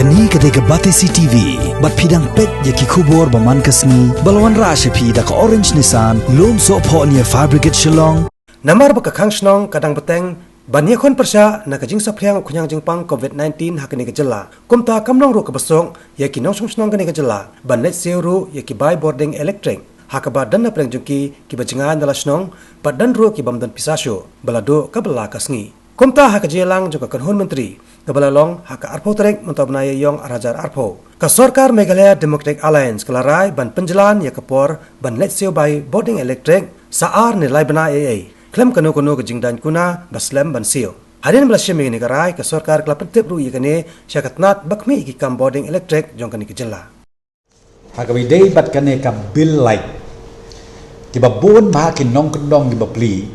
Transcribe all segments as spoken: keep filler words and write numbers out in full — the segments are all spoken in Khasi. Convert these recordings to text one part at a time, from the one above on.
Kane ka dei ka Batesi T V, bad phi dang peit ïa ki khubor ba man ka sngi, ba la wanrah sha phi da ka Orange Nissan, Lumsohphoh near Fire Brigade Shillong. Namar ba ka khang shnong ka dang bteng ban ïakhun pyrshah na ka jingsaphriang u khñiang jingpang COVID nineteen ha kane ka jylla, kumta kam long ruh kaba suk ïa ki nongshong shnong kane ka jylla ban leit siew ruh ïa ki bai bording elektrik, ha kaba don na pdeng jong ki kiba jngai na la shnong, bad don ruh ki bym don pisa shuh ba la duh kaba la ka sngi. Kumta ha ka jingïalang jong ka kynhun myntri kaba la long ha ka arphew tarik mynta u bnai Ïaiong ar hajar arphew, ka sorkar Meghalaya Democratic Alliance ka la rai ban pynjlan ïa ka por ban leit siew bai bording elektrik sa ar ne lai bnai ei ei, khlem kano kano ka jingdaiñ kuna ba slem ban siew. Hadien ba la shim ïa kane ka rai, ka sorkar ka la pyntip ruh ïa kane sha ka tnat ba khmih ïa ki kam bording elektrik jong kane ka jylla. Ha kaba ïadei bad kane ka bill light, kiba bun bha ki nongkyndong kiba plie,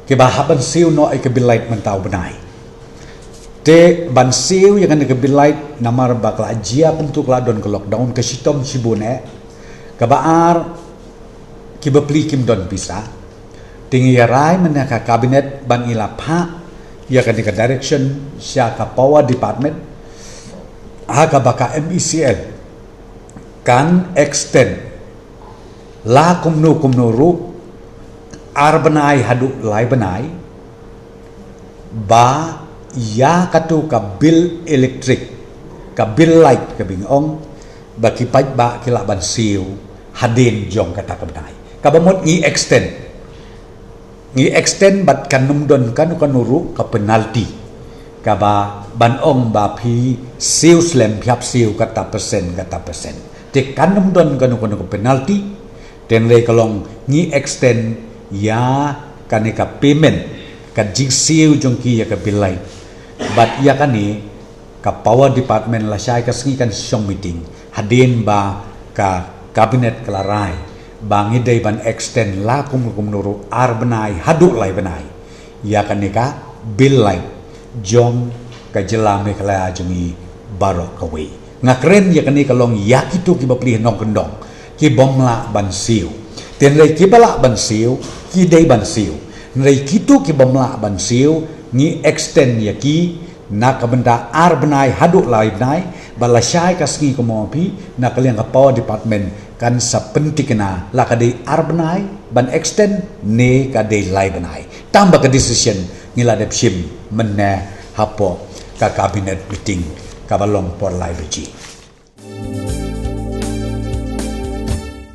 kiba hap ban siew noh ïa ka bill light mynta u bnai. Te ban siew ïa kane ka bill light, namar ba ka la jia kumta ka la don ka lockdown ka shitom shibun eh. Kaba ar, kiba plie kim don pisa. Te ngi ïa rai mynne ka cabinet ban ïa la phah ïa kane ka direction sha ka power department, ha kaba ka M E C L kan extend la kumno kumno ruh, ar bnai haduh lai bnai, ba ïa katu ka bill elektrik, ka bill light kaba ngi ong, ba ki paidbah ki lah ban siew hadien jong kata ka bnai. Kaba mut ngi extend. Ngi extend bad kan ym don kano kano ruh ka penalty, kaba ban ong ba phi siew slem, phi hap siew kata persen, kata persen. Te kan ym don kano kano ka penalty. Te hynrei ka long ngi extend ïa kane ka payment, ka jingsiew jong ki ïa ka bill light. Bad ïa kane ka power department lashai ka sngi kan shong meeting, hadien ba ka cabinet ka la rai ba ngi dei ban extend la kumno kumno ruh, ar bnai haduh lai bnai, ïa kane ka bill light jong ka jylla Meghalaya jong ngi baroh kawei. Nga kren ïa kane ka long ïa kito kiba plie nongkyndong, ki bym lah ban siew. Te hynrei kiba lah ban siew, ki dei ban siew. Hynrei kito ki bym lah ban siew, ngi extend ïa ki na ka bynta ar bnai haduh lai bnai, bad lashai ka sngi, kumno phi, na ka liang ka power department kan sa pynthikna la ka dei ar bnai ban extend ne ka dei lai bnai. Tang ba ka decision ngi la dep shim mynne hapoh ka cabinet meeting kaba long por lai baje.